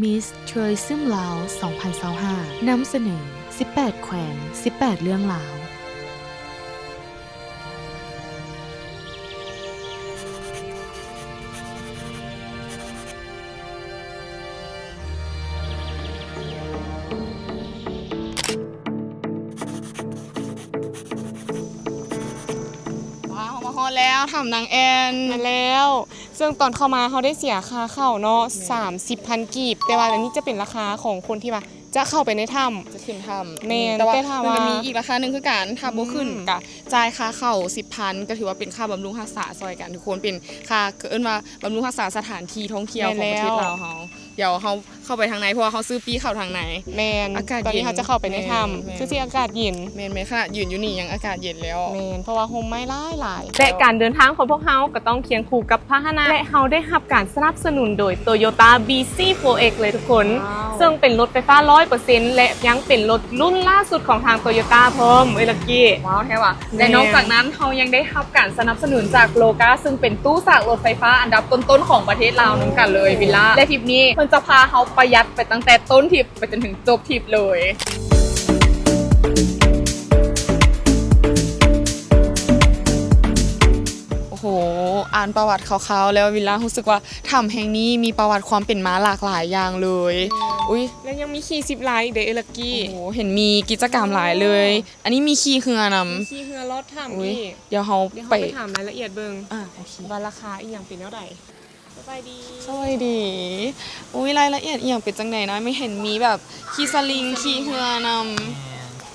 Miss Tourism ລາວ ສອງພັນຊາວຫ້າ ນຳສະເໜີ ສິບແປດແຂວງ ສິບແປດເລື່ອງລາວ. ວ້າວ ເຮົາມາຮອດແລ້ວ ຖ້ຳນາງແອ່ນ ແມ່ນແລ້ວ. ເຊິ່ງຕອນເຂົ້າມາເຮົາໄດ້ເສຍຄ່າເຂົ້າເນາະ ແມ່ນ ສາມສິບພັນກີບ ແຕ່ວ່າອັນນີ້ຈະເປັນລາຄາຂອງຄົນທີ່ວ່າຈະເຂົ້າໄປໃນຖ້ຳ ຈະຂຶ້ນຖ້ຳ ແມ່ນ ແຕ່ວ່າ ແຕ່ຖ້າວ່າ ມັນກໍມີອີກລາຄາໜຶ່ງຄືກັນ ຖ້າບໍ່ຂຶ້ນ ອືມ ກໍຈ່າຍຄ່າເຂົ້າສິບພັນ ກໍຖືວ່າເປັນຄ່າບຳລຸງຮັກສາຊ່ອຍກັນທຸກຄົນ ເປັນຄ່າ ເອີ້ນວ່າບຳລຸງຮັກສາສະຖານທີ່ທ່ອງທ່ຽວຂອງປະເທດລາວເຮົາ. ແມ່ນແລ້ວ ດຽວເຮົາເຂົ້າໄປທາງໃນ ເພາະວ່າເຮົາຊື້ປີ້ເຂົ້າທາງໃນ. ແມ່ນ ອາກາດເຢັນ ຕອນນີ້ເຮົາຈະເຂົ້າໄປໃນຖ້ຳ ແມ່ນ ຄືຊິອາກາດເຢັນ. ແມ່ນໆ ຂະໜາດຢືນຢູ່ນີ້ຍັງອາກາດເຢັນແລ້ວ. ແມ່ນ ເພາະວ່າຮົ່ມໄມ້ຫຼາຍໆ ແລະ ເຈົ້າ ການເດີນທາງຂອງພວກເຮົາກໍຕ້ອງຄຽງຄູ່ກັບພາຫະນະ ແລະ ເຮົາໄດ້ຮັບການສະໜັບສະໜູນໂດຍ Toyota B C four X ເລີຍທຸກຄົນ. ວ້າວ ເຊິ່ງເປັນລົດໄຟຟ້າຮ້ອຍເປີເຊັນ ແລະ ຍັງເປັນລົດລຸ້ນລ່າສຸດຂອງທາງ Toyota ພ້ອມ ເອີຍ ລັກກີ້. ວ້າວ ແທ້ຫວາ. ແລະ ນອກຈາກນັ້ນ ເຮົາຍັງໄດ້ຮັບການສະໜັບສະໜູນຈາກ Loga ເຊິ່ງເປັນຕູ້ຊາກລົດໄຟຟ້າອັນດັບຕົ້ນໆຂອງປະເທດລາວນຳກັນເລີຍ ວິລາ. ແລະ ທຣິບນີ້ເພິ່ນຈະພາເຮົາປະຢັດໄປຕັ້ງແຕ່ຕົ້ນທຣິບໄປຈົນເຖິງຈົບທຣິບເລີຍ. ໂອ້ໂຫ ອ່ານປະຫວັດຄ່າວໆແລ້ວ ວິລາຮູ້ສຶກວ່າຖ້ຳແຫ່ງນີ້ມີປະຫວັດຄວາມເປັນມາຫຼາກຫຼາຍຢ່າງເລີຍ. ອືມ ອຸ້ຍ ແລ້ວຍັງມີຂີ່ຊິບລາຍອີກເດ້ ເອີຍ ລັກກີ້. ໂອ້ໂຫ ເຫັນມີກິດຈະກຳຫຼາຍເລີຍ. ອໍ ອັນນີ້ມີຂີ່ເຮືອນຳ ມີຂີ່ເຮືອລອດຖ້ຳອີກ. ດຽວເຮົາ ດຽວເຮົາໄປ ໄປຖາມລາຍລະອຽດເບິ່ງ. ອາ ໂອເຄ ວ່າລາຄາອີ່ຫຍັງເປັນແນວໃດ. ສະບາຍດີ ສະບາຍດີ. ອຸ້ຍ ລາຍລະອຽດອີ່ຫຍັງເປັນຈັ່ງໃດນະ? ມີ ເຫັນມີແບບຂີ່ສະລິງ ຂີ່ເຮືອນຳ.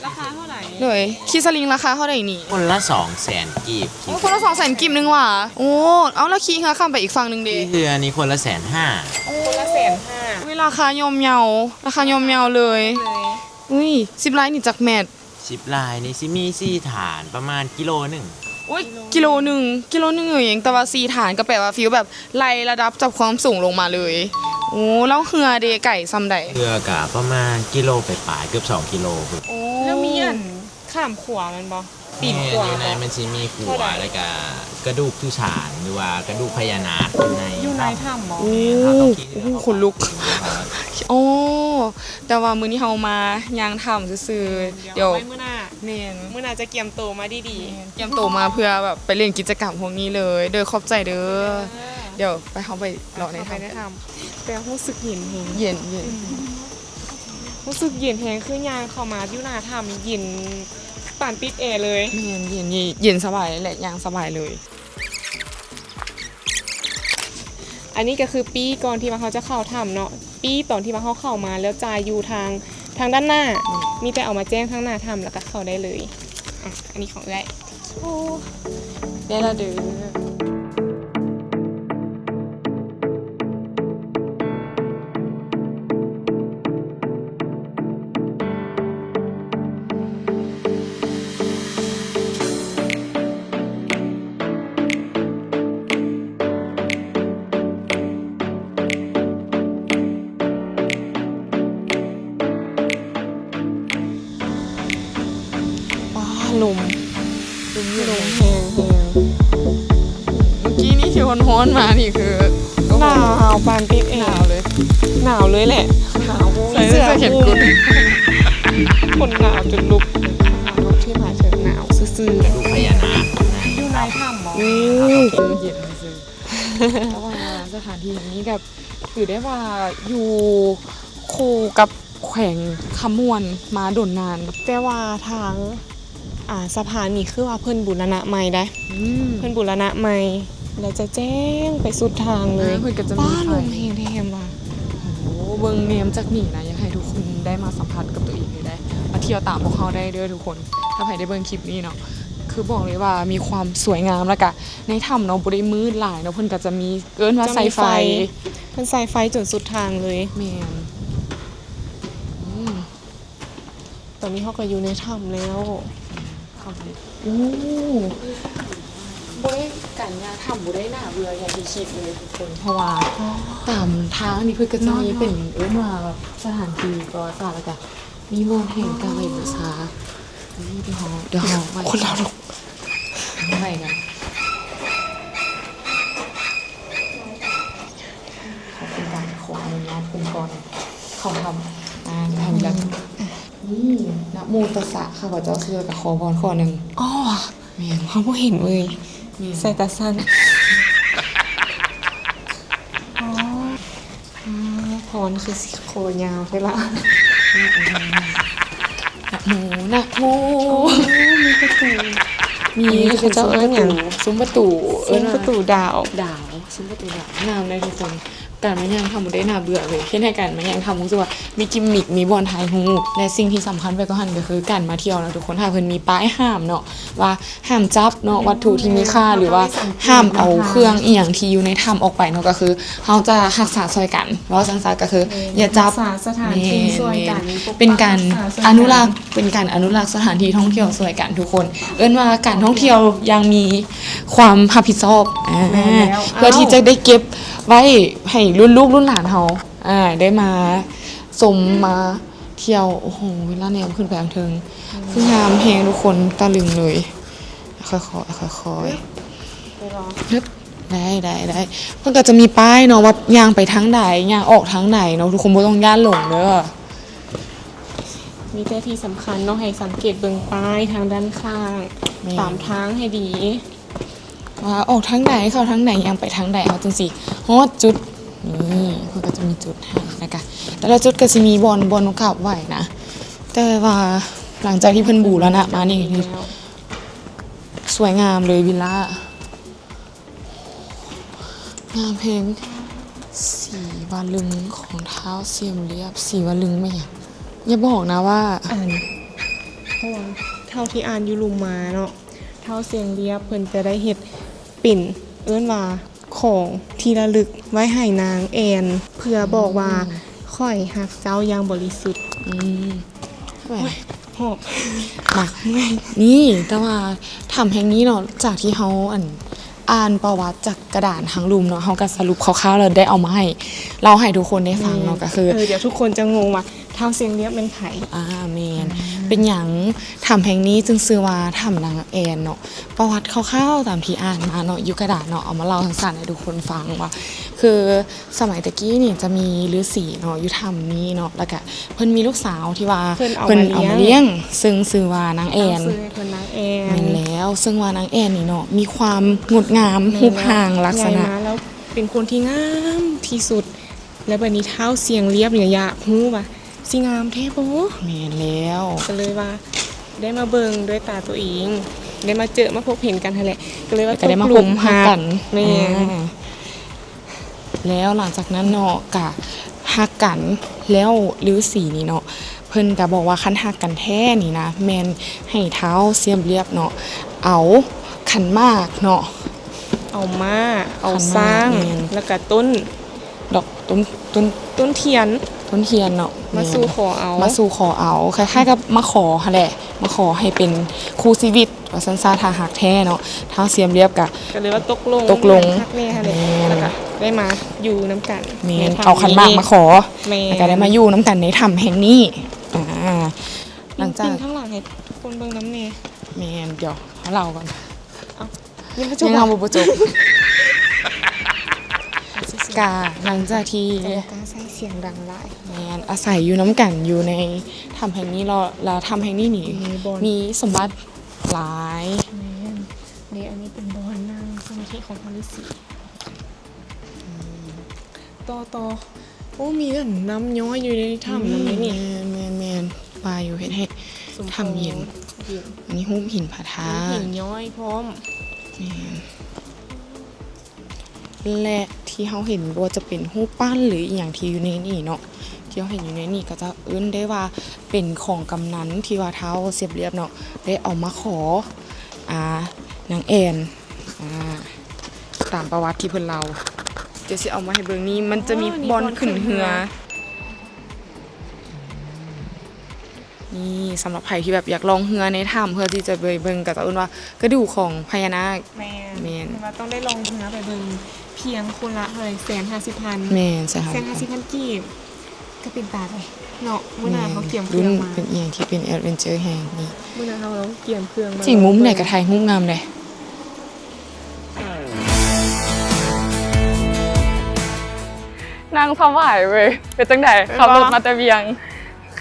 ລາຄາເທົ່າໃດ? ໂດຍ ຂີ່ສະລິງລາຄາເທົ່າໃດນີ້? ຄົນລະສອງແສນກີບ. ໂອ້ ຄົນລະສອງແສນກີບໜຶ່ງຫວາ? ໂອ້ ເອົາ ແລ້ວຂີ່ເຮືອຂ້າມໄປອີກຝັ່ງໜຶ່ງເດ? ຂີ່ເຮືອນີ້ຄົນລະແສນຫ້າ. ໂອ້ ຄົນລະແສນຫ້າ. ອຸ້ຍ ລາຄາຍ່ອມເຍົາ ລາຄາຍ່ອມເຍົາເລີຍ. ເລີຍ. ອຸ້ຍ ຊິບລາຍນີ້ຈັກແມັດ? ສິບລາຍນີ້ຊິມີສີ່ຖານ ປະມານກິໂລໜຶ່ງ. ໂອ້ຍ ກິໂລໜຶ່ງ ກິໂລໜຶ່ງເອງ ແຕ່ວ່າສີ່ຖານກໍແປວ່າຟີວແບບໄລ່ລະດັບຈາກຄວາມສູງລົງມາເລີຍ. ໂອ້ ແລ້ວເຮືອເດ ໄກສ່ຳໃດ? ເຮືອກະປະມານກິໂລປາຍໆ ເກືອບສອງກິໂລພຸ້ນ. ໂອ້ ແລ້ວມີອັນຂ້າມຂົວແມ່ນບໍ່? ປີນຂົວບໍ່? ແມ່ນ ຢູ່ໃນມັນຊິມີຂົວ ແລ້ວກະກະດູກສຸສານ ຫຼືວ່າກະດູກພະຍານາກຢູ່ໃນ ຢູ່ໃນຖ້ຳບໍ່? ແມ່ນ ເຮົາຕ້ອງຂີ່ເຮືອ ໂອ້ ເຂົ້າໄປ ຂົນລຸກ. ໂອ້ ແຕ່ວ່າມື້ນີ້ເຮົາມາຍ່າງຖ້ຳຊື່ໆ. ອືມ ດຽວ ດຽວເອົາໄວ້ມື້ໜ້າ. ແມ່ນ ມື້ໜ້າຈະກຽມໂຕມາດີໆ. ແມ່ນ ກຽມໂຕມາເພື່ອແບບໄປຫຼິ້ນກິດຈະກຳພວກນີ້ເລີຍ. ໂດຍ ຂອບໃຈເດີ. ຂອບໃຈເດີ. ດຽວໄປ ເຮົາໄປເລາະໃນຖ້ຳ ເຂົ້າໄປໃນຖ້ຳ. ແຕ່ຮູ້ສຶກເຢັນແຮງ. ເຢັນ ເຢັນ. ອືມ ຮູ້ສຶກເຢັນແຮງ ຄືຍ່າງເຂົ້າມາຢູ່ໜ້າຖ້ຳ ເຢັນປານປິດແອເລີຍ. ແມ່ນ ເຢັນ ເຢັນສະບາຍ ແລະ ຍ່າງສະບາຍເລີຍ. ອັນນີ້ກໍຄືປີ້ກ່ອນທີ່ວ່າເຮົາຈະເຂົ້າຖ້ຳເນາະ, ປີ້ຕອນທີ່ວ່າເຮົາເຂົ້າມາແລ້ວຈ່າຍຢູ່ທາງ ທາງດ້ານໜ້າ. ອືມ ມີແຕ່ເອົາມາແຈ້ງທາງໜ້າຖ້ຳ ແລ້ວກໍເຂົ້າໄດ້ເລີຍ. ອ່ະ ອັນນີ້ຂອງເອື້ອຍ. ໂອ້ ໄດ້ແລ້ວເດີ. ວ້າ ລົມ ລົມເຢັນ ລົມແຮງແຮງ. ເມື່ອກີ້ນີ້ທີ່ຮ້ອນໆມານີ້ຄື ໂອ້ໂຫ ໜາວປານປິດແອ ໜາວເລີຍ ໜາວເລີຍແຫຼະ. ໜາວ ໃສ່ເສື້ອແຂນກຸດ ຄົນໜາວຈົນລຸກ. ລົມທີ່ມາເຖິງໜາວຊື່ໆ. ກະດູກພະຍານາກ ຢູ່ໃນຖ້ຳບໍ່? ໂອ້ ເຢັນຊື່ໆ. ແຕ່ວ່າສະຖານທີ່ແຫ່ງນີ້ກໍຖືໄດ້ວ່າຢູ່ຄູ່ກັບແຂວງຄຳມ່ວນມາດົນນານ. ແຕ່ວ່າທາງ ອ່າ ສະພານນີ້ຄືວ່າເພິ່ນບູລະນະໃໝ່ໄດ໋. ອືມ ເພິ່ນບູລະນະໃໝ່ ແລ້ວຈະແຈ້ງໄປສຸດທາງເລີຍ. ອ່າ ເພິ່ນກໍຈະມີ ປ້າ ໄຟ ລົມແຮງແທ້ແຮງວ່າ. ໂອ້ ເບິ່ງແນມຈາກນີ້ນະ ຢາກໃຫ້ທຸກຄົນໄດ້ມາສຳຜັດກັບຕົວເອງເລີຍໄດ໋. ມາທ່ຽວຕາມພວກເຮົາໄດ້ເດີທຸກຄົນ ຖ້າໃຜໄດ້ເບິ່ງຄລິບນີ້ເນາະ. ຄືບອກເລີຍວ່າມີຄວາມສວຍງາມ ແລ້ວກະໃນຖ້ຳເນາະ ບໍ່ໄດ້ມືດຫຼາຍເນາະ ເພິ່ນກໍຈະມີ ເອີ້ນວ່າ ຈະມີ ສາຍໄຟ ໄຟ ເພິ່ນສາຍໄຟຈົນສຸດທາງເລີຍ. ແມ່ນ. ອືມ ຕອນນີ້ເຮົາກໍຢູ່ໃນຖ້ຳແລ້ວ. ໂອ້ ບໍ່ໄດ້ ການຍ່າງຖ້ຳບໍ່ໄດ້ໜ້າເບື່ອຢ່າງທີ່ຄິດເລີຍທຸກຄົນ ເພາະວ່າ ອໍ ຕາມທາງນີ້ເພິ່ນກໍຈະມີ ເນາະ ເປັນ ເອີ້ນວ່າສະຖານທີ່ປະຫວັດສາດ ແລ້ວກະມີບ່ອນໃຫ້ກາງເອງບູຊາ. ອໍ ດຽວເຮົາ ດຽວເຮົາໄຫວ້ ຄົນລາວເນາະ ໄຫວ້ນະ. ເຂົາເປັນການຂໍອະນຸຍາດເປັນ ກ່ອນເຂົ້າຖ້ຳ ອ່າ ທຳແບບນີ້ ນະໂມຕັດສະ ຂ້າພະເຈົ້າຊື່ ແລ້ວກໍຂໍພອນຂໍ້ໜຶ່ງ. ອໍ ແມ່ນ ເຮົາບໍ່ເຫັນເວີຍ ແມ່ນ ສາຍຕາສັ້ນ. ອໍ ອາ ພອນຄືຊິຂໍຍາວແທ້ລະ. ນະໂມ ນະໂມ. ໂອ້ ມີປະຕູ ມີ ອັນນີ້ເຂົາເຈົ້າເອີ້ນຫຍັງ? ຊຸມປະຕູ ຊຸມປະຕູ ເອີ້ນວ່າ ຊຸມປະຕູດາວ ດາວ ຊຸມປະຕູດາວ. ງາມເລີຍທຸກຄົນ. ການມາຍ່າງຖ້ຳບໍ່ໄດ້ໜ້າເບື່ອເລີຍ ເຮັດໃຫ້ການມາຍ່າງຖ້ຳຮູ້ສຶກວ່າມີກິມມິກ ມີບ່ອນຖ່າຍຮູບ ແລະ ສິ່ງທີ່ສຳຄັນໄປກວ່າຫັ້ນກໍຄືການມາທ່ຽວເນາະທຸກຄົນ. ຖ້າເພິ່ນມີປ້າຍຫ້າມເນາະ ວ່າຫ້າມຈັບເນາະ ວັດຖຸທີ່ມີຄ່າ ຫຼືວ່າຫ້າມເອົາເຄື່ອງອີ່ຫຍັງທີ່ຢູ່ໃນຖ້ຳອອກໄປເນາະ ກໍຄືເຮົາຈະຮັກສາຊ່ວຍກັນ ເວົ້າສັ້ນໆ ກໍຄືຢ່າຈັບ ຮັກສາສະຖານທີ່ຊ່ວຍກັນ ແມ່ນໆ ເປັນການອະນຸລັກ ເປັນການອະນຸລັກສະຖານທີ່ທ່ອງທ່ຽວຊ່ວຍກັນທຸກຄົນ. ເອີ້ນວ່າການທ່ອງທ່ຽວຢ່າງມີຄວາມຮັບຜິດຊອບ ອາ ແມ່ນແລ້ວ ເພື່ອທີ່ຈະໄດ້ເກັບໄວ້ໃຫ້ລຸ້ນລູກລຸ້ນຫຼານເຮົາ ອາ ໄດ້ມາຊົມມາທ່ຽວ. ໂອ້ໂຫ ເວລາແນມຂຶ້ນໄປທາງເທິງ ອືມ ຄືງາມແຮງທຸກຄົນ ຕະລຶງເລີຍ. ຄ່ອຍໆ ຄ່ອຍໆ ໄປບໍ່? ຮຶບ ໄດ້ ໄດ້ ໄດ້. ເພິ່ນກໍຈະມີປ້າຍເນາະ ວ່າຍ່າງໄປທາງໃດ ຍ່າງອອກທາງໃດເນາະ ທຸກຄົນບໍ່ຕ້ອງຢ້ານຫຼົງເດີ. ມີແຕ່ທີ່ສຳຄັນເນາະ ໃຫ້ສັງເກດເບິ່ງປ້າຍທາງດ້ານຂ້າງ ແມ່ນ ຕາມທາງໃຫ້ດີ ວ່າອອກທາງໃດ ເຂົ້າທາງໃດ ຍ່າງໄປທາງໃດ ເຮົາຈຶ່ງຊິຮອດຈຸດ. ນີ້ເພິ່ນກໍຈະມີຈຸດໃຫ້ ແລ້ວກະແຕ່ລະຈຸດກໍຊິມີບ່ອນ ບ່ອນກາບໄຫວ້ນະ. ແຕ່ວ່າຫຼັງຈາກທີ່ເພິ່ນບູລະນະມານີ້ ແລ້ວ ສວຍງາມເລີຍວິລລາ ງາມແຮງ. ສີວະລຶງຂອງທ້າວຊຽມລຽບ. ສີວະລຶງແມ່ນຫຍັງ? ຢ່າບອກນະວ່າ ອ່ານ ເພາະວ່າເທົ່າທີ່ອ່ານຢູ່ລຸ່ມມາເນາະ ທ້າວຊຽມລຽບເພິ່ນຈະໄດ້ເຮັດເປັນ ເອີ້ນວ່າຂອງທີ່ລະລຶກໄວ້ໃຫ້ນາງແອນ ເພື່ອບອກວ່າ ອືມ ຂ້ອຍຮັກເຈົ້າຢ່າງບໍລິສຸດ. ອືມ ໂອ້ຍ ຫອບ ມາ ນີ້ ແຕ່ວ່າຖ້ຳແຫ່ງນີ້ເນາະ ຈາກທີ່ເຮົາ ອັນ ອ່ານປະຫວັດຈາກກະດານທາງລຸ່ມເນາະ ເຮົາກໍສະຫຼຸບຄ່າວໆ ແລ້ວໄດ້ເອົາມາໃຫ້ ເລົ່າໃຫ້ທຸກຄົນໄດ້ຟັງເນາະ. ແມ່ນ ກໍຄື ເອີ ດຽວທຸກຄົນຈະງົງວ່າທ້າວຊຽງລຽບແມ່ນໃຜ. ອ່າ ແມ່ນ ອືມ ເປັນຫຍັງຖ້ຳແຫ່ງນີ້ຈຶ່ງຊື່ວ່າຖ້ຳນາງແອນເນາະ? ປະຫວັດຄ່າວໆ ຕາມທີ່ອ່ານມາເນາະ ຢູ່ກະດານເນາະ ເອົາມາເລົ່າສັ້ນໆ ໃຫ້ທຸກຄົນຟັງວ່າ ຄື ສະໄໝແຕ່ກີ້ນີ້ຈະມີລືສີເນາະ ຢູ່ຖ້ຳນີ້ເນາະ ແລ້ວກະເພິ່ນມີລູກສາວທີ່ວ່າເພິ່ນເອົາມາລ້ຽງ ເພິ່ນເອົາມາລ້ຽງ ຊຶ່ງຊື່ວ່ານາງແອນ. ຕັ້ງຊື່ໃຫ້ເພິ່ນນາງແອນ. ແມ່ນແລ້ວ ຊຶ່ງວ່ານາງແອນນີ້ເນາະ ມີຄວາມງົດງາມ ແມ່ນແລ້ວ ຮູບຮ່າງລັກສະນະ ໃຫຍ່ມາແລ້ວເປັນຄົນທີ່ງາມທີ່ສຸດ. ແລ້ວບັດນີ້ທ້າວຊຽງລຽບນີ້ຢາກຮູ້ວ່າ ຊິງາມແທ້ບໍ່? ແມ່ນແລ້ວ ກໍເລີຍວ່າໄດ້ມາເບິ່ງດ້ວຍຕາຕົວເອງ ໄດ້ມາເຈີມາພົບເຫັນກັນຫັ້ນແຫຼະ ກໍເລີຍວ່າ ກໍໄດ້ມາພົບຮັກກັນ. ແມ່ນ ອ່າ ແລ້ວຫຼັງຈາກນັ້ນເນາະ ກະຮັກກັນແລ້ວ ລືສີນີ້ເນາະ ເພິ່ນກະບອກວ່າຄັນຮັກກັນແທ້ນີ້ນະ ແມ່ນໃຫ້ທ້າວຊຽງລຽບເນາະ ເອົາຂັນໝາກເນາະ ເອົາມ້າ ເອົາຊ້າງ ແລ້ວກະຕົ້ນ ດອກຕົ້ນ ຕົ້ນ ຕົ້ນທຽນ ຕົ້ນທຽນເນາະ ມາສູ່ຂໍເອົາ ມາສູ່ຂໍເອົາ ຄ້າຍໆກັບມາຂໍຫັ້ນແຫຼະ ມາຂໍໃຫ້ເປັນຄູ່ຊີວິດວ່າຊັ້ນຊະ ຖ້າຮັກແທ້ເນາະ. ທ້າວຊຽງລຽບກະ ກໍເລີຍວ່າຕົກລົງ ຕົກລົງ ຄັກແນ່ຫັ້ນແຫຼະ ແມ່ນ ແລ້ວກະໄດ້ມາຢູ່ນຳກັນ. ແມ່ນ ເອົາຂັນໝາກມາຂໍ ແມ່ນ ແລ້ວກະໄດ້ມາຢູ່ນຳກັນໃນຖ້ຳແຫ່ງນີ້. ອ່າ ຫຼັງຈາກ ທາງຫຼັງໃຫ້ທຸກຄົນເບິ່ງນຳແນ່. ແມ່ນ ດຽວເຮົາເລົ່າກ່ອນ ເອົາ ຍັງບໍ່ຈົບ ຍັງເລົ່າບໍ່ຈົບ. ກະຫຼັງຈາກທີ່ ກະບໍ່ກ້າໃຊ້ສຽງດັງຫຼາຍ. ແມ່ນ ອາໄສຢູ່ນຳກັນຢູ່ໃນຖ້ຳແຫ່ງນີ້ເນາະ ແລ້ວຖ້ຳແຫ່ງນີ້ນີ້ ມີສົມບັດຫຼາຍ. ແມ່ນ ນີ້ ອັນນີ້ເປັນບ່ອນນັ່ງສະມາທິຂອງທ່ານລືສີ. ອືມ ຕໍ່ ຕໍ່ ໂອ້ ມີອັນນ້ຳຍ້ອຍຢູ່ໃນຖ້ຳນຳເດ້ນີ້. ແມ່ນໆໆ ວ່າຢູ່ເຮັດໃຫ້ຖ້ຳເຢັນ. ອັນນີ້ຮູບຫີນພະທາດ ມີຫີນຍ້ອຍພ້ອມ. ແມ່ນ ແລະ ທີ່ເຮົາເຫັນບໍ່ວ່າຈະເປັນຮູບປັ້ນ ຫຼື ອີ່ຫຍັງທີ່ຢູ່ໃນນີ້ເນາະ ທີ່ເຮົາເຫັນຢູ່ໃນນີ້ ກໍຈະເອີ້ນໄດ້ວ່າເປັນຂອງກຳນັນ ທີ່ວ່າທ້າວຊຽງລຽບເນາະ ໄດ້ເອົາມາຂໍ ອ່າ ນາງແອນ. ອ່າ ຕາມປະຫວັດທີ່ເພິ່ນເລົ່າ ດຽວຊິເອົາມາໃຫ້ເບິ່ງ. ນີ້ມັນຈະມີ ອໍ ບ່ອນຂຶ້ນເຮືອ ນີ້ສຳລັບໃຜທີ່ແບບຢາກລ່ອງເຮືອໃນຖ້ຳ ເພື່ອທີ່ຈະໄປເບິ່ງ ກໍຈະເອີ້ນວ່າກະດູກຂອງພະຍານາກ. ແມ່ນ ແມ່ນ ເພິ່ນວ່າຕ້ອງໄດ້ລ່ອງເຮືອໄປເບິ່ງ ພຽງຄົນລະເທົ່າໃດ ແສນຫ້າສິບພັນ. ແມ່ນ ແສນຫ້າສິບພັນ ແສນຫ້າສິບພັນກີບ. ກໍເປັນຕາໄດ້ເນາະ ມື້ໜ້າເຮົາກຽມເຄື່ອງມາ. ເປັນອີ່ຫຍັງທີ່ເປັນແອດເວັນເຈີແຮງນີ້. ມື້ໜ້າເຮົາກຽມເຄື່ອງມາ. ຈິງມຸມໃດກໍຖ່າຍຮູບງາມເດ້. ໜ້າ ນັ່ງສະບາຍເວີຍ. ເປັນຈັ່ງໃດ? ເປັນບໍ່? ຂັບລົດມາແຕ່ວຽງ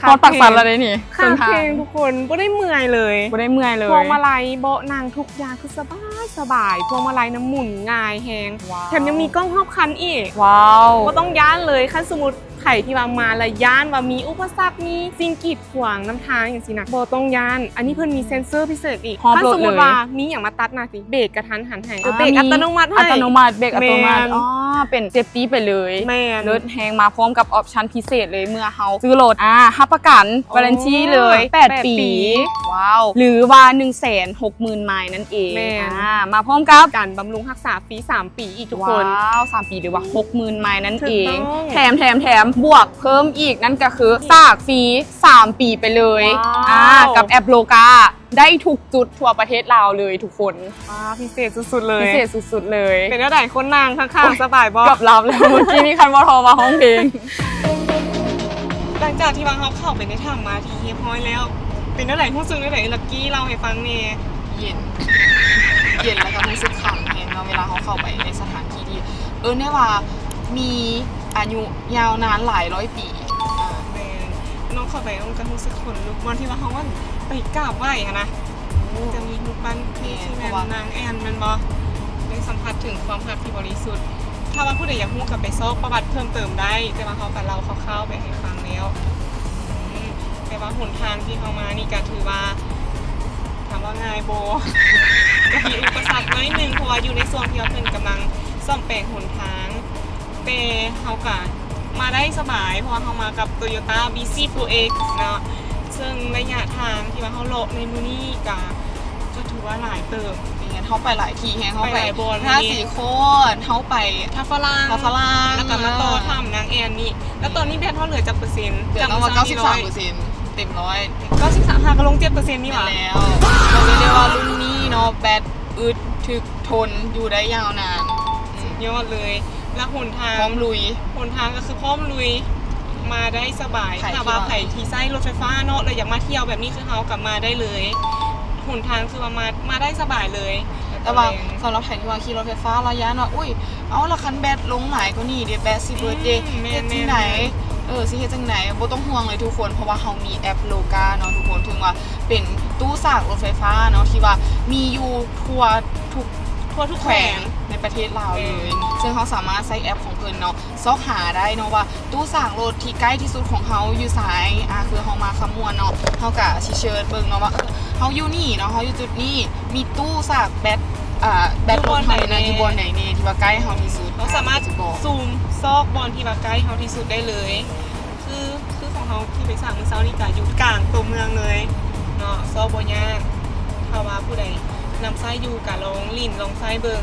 ຮອດປາກຊັນແລ້ວເດ້ນີ້. ຄັກແຮງທຸກຄົນ ບໍ່ໄດ້ເມື່ອຍເລີຍ ບໍ່ໄດ້ເມື່ອຍເລີຍ. ພວງມາໄລ ເບາະນັ່ງ ທຸກຢ່າງຄືສະບາຍສະບາຍ. ພວງມາໄລນະໝູນງ່າຍແຮງ ວ້າວ ແຖມຍັງມີກ້ອງຮອບຄັນອີກ. ວ້າວ ບໍ່ຕ້ອງຢ້ານເລີຍ. ຄັນສົມມຸດໃຜທີ່ວ່າມາແລ້ວຢ້ານວ່າມີອຸປະສັກ ມີສິ່ງກີດຂວາງນຳທາງຈັ່ງຊີ້ນະ ບໍ່ຕ້ອງຢ້ານ. ອັນນີ້ເພິ່ນມີເຊັນເຊີພິເສດອີກ. ຮອບລົດເລີຍ. ຄັນສົມມຸດວ່າມີຫຍັງມາຕັດໜ້າ ເບກກະທັນຫັນໃຫ້ ອ່າ ເບກອັດຕະໂນມັດໃຫ້ ອັດຕະໂນມັດ ເບກອັດຕະໂນມັດ. ແມ່ນ ອໍ ເປັນເຊຟຕີ້ໄປເລີຍ. ແມ່ນ ເລີດແຮງ. ມາພ້ອມກັບອອບຊັນພິເສດເລີຍ ເມື່ອເຮົາຊື້ລົດ ອ່າ ຮັບປະກັນ ອໍ ວາຣັນຕີເລີຍ ແປດ ແປດປີ ປີ. ວ້າວ ຫຼືວ່າໜຶ່ງແສນຫົກໝື່ນໄມລ໌ນັ້ນເອງ. ແມ່ນ ອ່າ ມາພ້ອມກັບການບຳລຸງຮັກສາຟຣີສາມປີອີກທຸກຄົນ. ວ້າວ ສາມປີ ຫຼືວ່າຫົກໝື່ນໄມລ໌ນັ້ນເອງ. ຖືກຕ້ອງ. ແຖມ ແຖມ ແຖມ ບວກເພີ່ມອີກ ນັ້ນກະຄືສາກຟຣີສາມປີໄປເລີຍ. ວ້າວ ອ່າ ກັບແອັບໂລກາ ໄດ້ທຸກຈຸດທົ່ວປະເທດລາວເລີຍທຸກຄົນ. ວ້າວ ພິເສດສຸດໆເລີຍ ພິເສດສຸດໆເລີຍ. ເປັນແນວໃດ ຄົນນັ່ງຂ້າງໆ ສະບາຍບໍ່? ເກືອບຫຼັບແລ້ວ ເມື່ອກີ້ນີ້ ຄັນບໍ່ໂທມາຮ້ອງເພງ. ຫຼັງຈາກທີ່ວ່າເຮົາເຂົ້າໄປໃນຖ້ຳມາທີ່ຮຽບຮ້ອຍແລ້ວ ເປັນແນວໃດ? ຮູ້ສຶກແນວໃດ? ລັກກີ້ເລົ່າໃຫ້ຟັງແດ່. ເຢັນ ເຢັນ ແລ້ວກໍຮູ້ສຶກຄັກແຮງເນາະ ເວລາເຮົາເຂົ້າໄປໃນສະຖານທີ່ທີ່ເອີ້ນໄດ້ວ່າມີອາຍຸຍາວນານຫຼາຍຮ້ອຍປີ. ອ່າ ແມ່ນ ນ້ອງເຂົ້າໄປນ້ອງຈະຮູ້ສຶກຂົນລຸກ ບ່ອນທີ່ວ່າເຮົາໄປກາບໄຫວ້ຫັ້ນນະ. ໂອ້ ຈະມີຮູບປັ້ນທີ່ ແມ່ນ ທີ່ແມ່ນ ເພາະວ່ານາງແອນແມ່ນບໍ່? ໄດ້ສຳຜັດເຖິງຄວາມຮັກທີ່ບໍລິສຸດ. ຖ້າວ່າຜູ້ໃດຢາກຮູ້ກໍໄປຊອກປະຫວັດເພີ່ມເຕີມໄດ້ ແຕ່ວ່າເຮົາກໍເລົ່າຄ່າວໆໄປໃຫ້ຟັງແລ້ວ. ອືມ ແຕ່ວ່າຫົນທາງທີ່ເຮົາມານີ້ກໍຖືວ່າ ຖາມວ່າງ່າຍບໍ່? ກໍມີອຸປະສັກໜ້ອຍໜຶ່ງ ເພາະວ່າຢູ່ໃນຊ່ວງທີ່ວ່າເພິ່ນກຳລັງສ້ອມແປງຫົນທາງ. ແຕ່ເຮົາກະມາໄດ້ສະບາຍ ເພາະວ່າເຮົາມາກັບ Toyota ບີ ສີ່ ໂຟ ເອັກ ເນາະ ເຊິ່ງໄລຍະທາງທີ່ວ່າເຮົາເລາະໃນມື້ນີ້ກະ ກະຖືວ່າຫຼາຍເຕີບ. ແມ່ນ ເຮົາໄປຫຼາຍທີ່ແຮງ ເຮົາໄປ ໄປຫຼາຍບ່ອນ ທ່າສີໂຄດ ເຮົາໄປທ່າຝຣັ່ງ ທ່າຝຣັ່ງ ແລ້ວກະມາຕໍ່ຖ້ຳນາງແອນນີ້. ແລ້ວຕອນນີ້ແບັດເຮົາເຫຼືອຈັກເປີເຊັນ? ເຫຼືອປະມານເກົ້າສິບສາມເປີເຊັນ ເຕັມຮ້ອຍ ເກົ້າສິບສາມ ຫາກະລົງເຈັດເປີເຊັນນີ້ຫວາ? ແມ່ນແລ້ວ ບອກໄດ້ເລີຍວ່າລຸ້ນນີ້ເນາະ ແບັດອຶດ ຖືກ ທົນ ຢູ່ໄດ້ຍາວນານ. ສຸດຍອດເລີຍ. ແລ້ວຫົນທາງ ພ້ອມລຸຍ ຫົນທາງກໍຄືພ້ອມລຸຍ ມາໄດ້ສະບາຍ. ໃຜທີ່ ຖ້າວ່າໃຜທີ່ໃຊ້ລົດໄຟຟ້າເນາະ ແລ້ວຢາກມາທ່ຽວແບບນີ້ຄືເຮົາກໍມາໄດ້ເລີຍ. ຫົນທາງຄືວ່າມາ ມາໄດ້ສະບາຍເລີຍ. ແຕ່ວ່າສຳລັບໃຜທີ່ວ່າຂີ່ລົດໄຟຟ້າ ແລ້ວຢ້ານວ່າ ອຸ້ຍ ເອົາ ລະຄັນແບັດລົງຫຼາຍກວ່ານີ້ເດ ແບັດຊິເບິດເດ ອືມ ແມ່ນໆ ເຮັດຈັ່ງໃດ? ເອີ ຊິເຮັດຈັ່ງໃດ? ບໍ່ຕ້ອງຫ່ວງເລີຍທຸກຄົນ ເພາະວ່າເຮົາມີແອັບໂລກາເນາະທຸກຄົນ ເຖິງວ່າ ເປັນຕູ້ຊາກລົດໄຟຟ້າເນາະ ທີ່ວ່າມີຢູ່ທົ່ວທຸກ ທົ່ວທຸກແຂວງ ແຂວງໃນປະເທດລາວເລີຍ. ແມ່ນ ເຊິ່ງເຮົາສາມາດໃຊ້ແອັບຂອງເພິ່ນເນາະ ຊອກຫາໄດ້ເນາະວ່າຕູ້ຊາກລົດທີ່ໃກ້ທີ່ສຸດຂອງເຮົາຢູ່ໃສ. ອ່າ ຄືເຮົາມາຄຳມ່ວນເນາະ ເຮົາກະຊິເຊີດເບິ່ງເນາະວ່າ ເອີ ເຮົາຢູ່ນີ້ເນາະ ເຮົາຢູ່ຈຸດນີ້ ມີຕູ້ຊາກແບັດ ອ່າ ແບັດລົດເຮົານີ້ນະ ຢູ່ບ່ອນໃດແດ່ ຢູ່ບ່ອນໃດແດ່ທີ່ວ່າໃກ້ເຮົາທີ່ສຸດ. ເຮົາສາມາດ ອ່າ ຊິບອກ ຊູມຊອກບ່ອນທີ່ວ່າໃກ້ເຮົາທີ່ສຸດໄດ້ເລີຍ. ຄື ຄືຂອງເຮົາທີ່ໄປສາກມື້ເຊົ້ານີ້ກະຢູ່ກາງຕົວເມືອງເລີຍເນາະ ຊອກບໍ່ຍາກ. ຖ້າວ່າຜູ້ໃດນຳໃຊ້ຢູ່ກະລອງຫຼິ້ນລອງໃຊ້ເບິ່ງ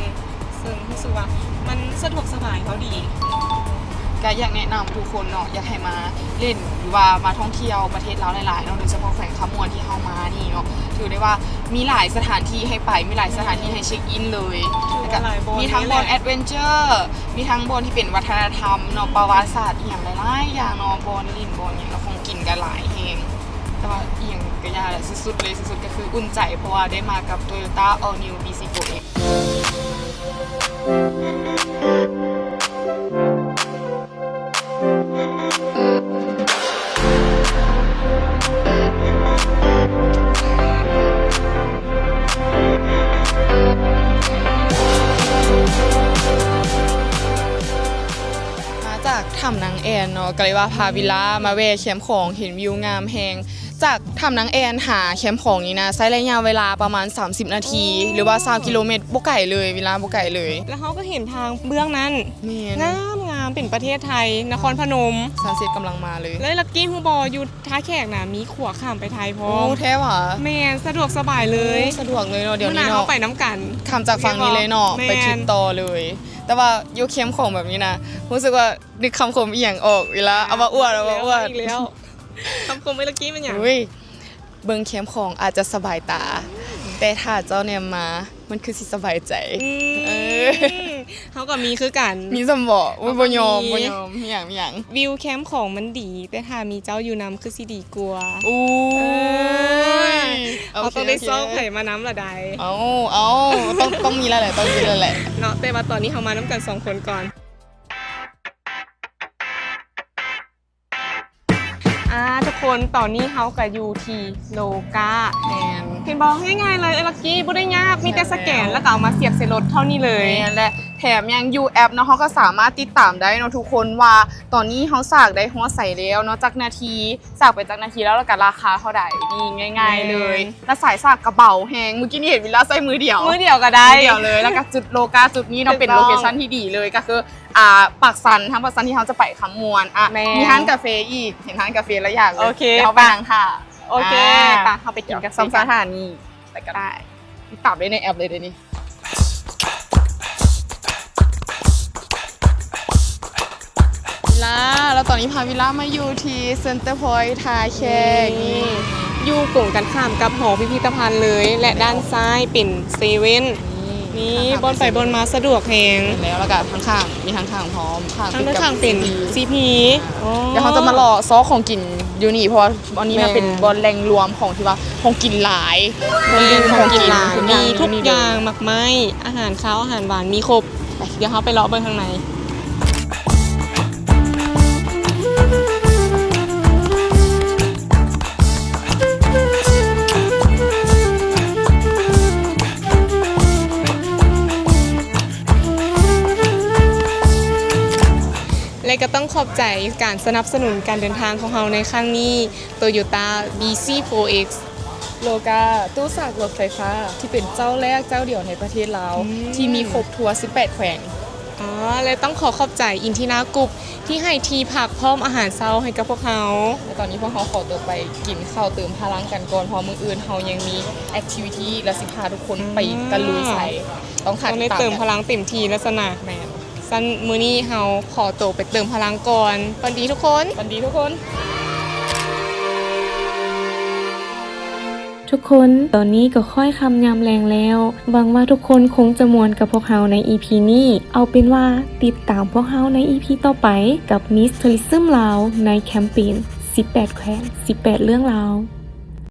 ເຊິ່ງຮູ້ສຶກວ່າມັນສະດວກສະບາຍເຮົາດີ. ກະຢາກແນະນຳທຸກຄົນເນາະ ຢາກໃຫ້ມາຫຼິ້ນ ຫຼືວ່າມາທ່ອງທ່ຽວປະເທດລາວຫຼາຍໆເນາະ ໂດຍສະເພາະແຂວງຄຳມ່ວນທີ່ເຮົາມານີ້ເນາະ ຖືໄດ້ວ່າມີຫຼາຍສະຖານທີ່ໃຫ້ໄປ ມີຫຼາຍສະຖານທີ່ໃຫ້ເຊັກອິນເລີຍ. ແລ້ວກະມີທັງບ່ອນແອັດເວັນເຈີ ມີທັງບ່ອນທີ່ເປັນວັດທະນະທຳເນາະ ປະຫວັດສາດອີ່ຫຍັງຫຼາຍໆຢ່າງເນາະ ບ່ອນຫຼິ້ນ ບ່ອນຫຍັງ ແລ້ວຂອງກິນກະຫຼາຍແຮງ. ແຕ່ວ່າອີ່ຫຍັງກະຢ່າແຫຼະ ສຸດໆເລີຍ ສຸດໆກະຄືອຸ່ນໃຈ ເພາະວ່າໄດ້ມາກັບ Toyota All New ບີ ສີ່ ໂຟ ເອັກ. ມາຈາກຖ້ຳນາງແອນເນາະ ກະເລີຍວ່າພາວິລາມາແວ່ແຄມຂອງ ເຫັນວິວງາມແຮງ. ຈາກຖ້ຳນາງແອນຫາແຄມຂອງນີ້ນະ ໃຊ້ໄລຍະເວລາປະມານສາມສິບນາທີ ຫຼືວ່າຊາວກິໂລແມັດ ບໍ່ໄກເລີຍ ວິລາບໍ່ໄກເລີຍ. ແລ້ວເຮົາກໍເຫັນທາງເບື້ອງນັ້ນ ແມ່ນ ງາມໆ ເປັນປະເທດໄທ ນະຄອນພະນົມ ຊັນເຊັດກຳລັງມາເລີຍ. ແລ້ວລັກກີ້ຮູ້ບໍ່ ຢູ່ທ່າແຂກນະ ມີຂົວຂ້າມໄປໄທພ້ອມ. ໂອ້ ແທ້ຫວາ? ແມ່ນ ສະດວກສະບາຍເລີຍ. ໂອ້ ສະດວກເລີຍເນາະ ດຽວນີ້ເນາະ ມື້ໜ້າເຮົາໄປນຳກັນ ຂ້າມຈາກຝັ່ງນີ້ເລີຍເນາະ ແມ່ນ ໄປທຣິບຕໍ່ເລີຍ. ແຕ່ວ່າຢູ່ແຄມຂອງແບບນີ້ນະ ຮູ້ສຶກວ່ານຶກຄຳຄົມອີ່ຫຍັງອອກ ເວລາເອົາມາອວດ ເອົາມາອວດ ເອົາອີກແລ້ວ. ຄຳຄົມເມື່ອກີ້ແມ່ນຫຍັງ? ອຸ້ຍ ເບິ່ງແຄມຂອງອາດຈະສະບາຍຕາ ອືມ ແຕ່ຖ້າເຈົ້າແນມມາ ມັນຄືຊິສະບາຍໃຈ. ອືມ ເອີ ເຮົາກໍມີຄືກັນ. ມີສ່ຳບໍ? ອຸ້ຍ ເຮົາກໍ ບໍ່ຍອມ ມີ ບໍ່ຍອມ. ມີຫຍັງ? ມີຫຍັງ? ວິວແຄມຂອງມັນດີ ແຕ່ຖ້າມີເຈົ້າຢູ່ນຳຄືຊິດີກວ່າ. ໂອ້ຍ ເອີ ໂອເຄ ເຮົາຕ້ອງໄດ້ ໂອເຄ ຊອກໃຜມານຳລະໃດ. ເອົາ ເອົາ ຕ້ອງ ຕ້ອງມີແລ້ວແຫຼະ ຕ້ອງມີແລ້ວແຫຼະເນາະ. ແຕ່ວ່າຕອນນີ້ເຮົາມານຳກັນສອງຄົນກ່ອນ. ອ່າ ທຸກຄົນ ຕອນນີ້ເຮົາກໍຢູ່ທີ່ໂລກາ ແມ່ນ ເຫັນບໍ່? ງ່າຍໆເລີຍ ເອີຍ ລັກກີ້ ບໍ່ໄດ້ຍາກ ມີແຕ່ສະແກນ ແລ້ວກໍເອົາມາສຽບໃສ່ລົດເທົ່ານີ້ເລີຍ. ແມ່ນ ແລະ ແຖມຍັງຢູ່ແອັບເນາະ ເຮົາກໍສາມາດຕິດຕາມໄດ້ເນາະທຸກຄົນ ວ່າຕອນນີ້ເຮົາສາກໄດ້ຮອດໃສແລ້ວເນາະ ຈັກນາທີ ສາກໄປຈັກນາທີແລ້ວ ແລ້ວກໍລາຄາເທົ່າໃດ. ນີ້ງ່າຍໆເລີຍ ແມ່ນ ແລະ ສາຍສາກກໍເບົາແຮງ ມື້ກີ້ນີ້ເຫັນວິລາໃຊ້ມືດຽວ ມືດຽວກໍໄດ້ ມືດຽວເລີຍ. ແລ້ວກໍຈຸດໂລກາຈຸດນີ້ເນາະ ເປັນໂລເຄຊັນທີ່ດີເລີຍ ກໍຄື ອ່າ ປາກຊັນ ທາງປາກຊັນທີ່ເຮົາຈະໄປຄຳມ່ວນ. ອ່ະ ແມ່ນ ມີຮ້ານກາເຟອີກ ເຫັນຮ້ານກາເຟແລ້ວຢາກເລີຍ. ໂອເຄ ດຽວເຮົາໄປ ໄປ ນັ່ງຖ້າ. ໂອເຄ ອ່າ ໄປ ເຮົາໄປກິນກາເຟ ສອງສະຖານີ ໄປກັນ ໄປ ຕິດຕາມໄດ້ໃນແອັບເລີຍເດນີ້. ວິລາ ແລ້ວຕອນນີ້ພາວິລາມາຢູ່ທີ່ເຊັນເຕີພອຍທ່າແຂກ ນີ້ ນີ້ ຢູ່ກົງກັນຂ້າມກັບຫໍພິພິທະພັນເລີຍ ແລະ ດ້ານຊ້າຍເປັນເຊເວັ່ນ. ນີ້ ນີ້ ຂ້າງໆ ບ່ອນໄປບ່ອນມາສະດວກແຮງ. ແມ່ນແລ້ວ ແລ້ວກໍທາງຂ້າງ ມີທາງຂ້າງພ້ອມ ທາງຂ້າງເປັນຊີພີ ອໍ ດຽວເຮົາຈະມາເລາະຊອກຂອງກິນຢູ່ນີ້ ເພາະວ່າອັນນີ້ມັນເປັນ ແມ່ນ ບ່ອນແຫຼ່ງລວມຂອງທີ່ວ່າຂອງກິນຫຼາຍ ແມ່ນ ຂອງກິນຫຼາຍ ຂອງກິນ ມີທຸກຢ່າງ ມີທຸກຢ່າງ ໝາກໄມ້ ອາຫານຄາວ ອາຫານຫວານ ມີຄົບ. ໄປ ດຽວເຮົາໄປເລາະເບິ່ງຂ້າງໃນ. ແລະ ກໍຕ້ອງຂອບໃຈການສະໜັບສະໜູນການເດີນທາງຂອງເຮົາໃນຄັ້ງນີ້ ໂຕໂຍຕ້າ ບີຊີໂຟເອັກ ໂລກາ ຕູ້ສາກລົດໄຟຟ້າທີ່ເປັນເຈົ້າແລກເຈົ້າດຽວໃນປະເທດລາວ ອືມ ທີ່ມີຄົບທົ່ວສິບແປດແຂວງ. ອໍ ແລະ ຕ້ອງຂໍຂອບໃຈອິນທິນາກຣຸບ ທີ່ໃຫ້ທີ່ພັກພ້ອມອາຫານເຊົ້າໃຫ້ກັບພວກເຮົາ. ແລະ ຕອນນີ້ພວກເຮົາຂໍຕົວໄປກິນເຂົ້າເຕີມພະລັງກັນກ່ອນ ເພາະມື້ອື່ນເຮົາຍັງມີແອັກທິວິທີ ແລະ ຊິພາທຸກຄົນໄປຕະລຸຍໃສ ອືມ ຕ້ອງຖ້າຕິດຕາມກັນ ຕ້ອງໄດ້ເຕີມພະລັງເຕັມທີ່ແລ້ວຊັ້ນນະ. ແມ່ນ. ຊັ້ນມື້ນີ້ເຮົາຂໍໂຕໄປເຕີມພະລັງກ່ອນ. ຝັນດີທຸກຄົນ ຝັນດີທຸກຄົນ. ທຸກຄົນ ຕອນນີ້ກໍຄ້ອຍຄ່ຳຍາມແລງແລ້ວ. ຫວັງວ່າທຸກຄົນຄົງຈະມ່ວນກັບພວກເຮົາໃນອີພີນີ້. ເອົາເປັນວ່າຕິດຕາມພວກເຮົາໃນອີພີຕໍ່ໄປກັບ Miss Tourism ລາວ ໃນແຄມເປນສິບແປດແຂວງ ສິບແປດເລື່ອງລາວ.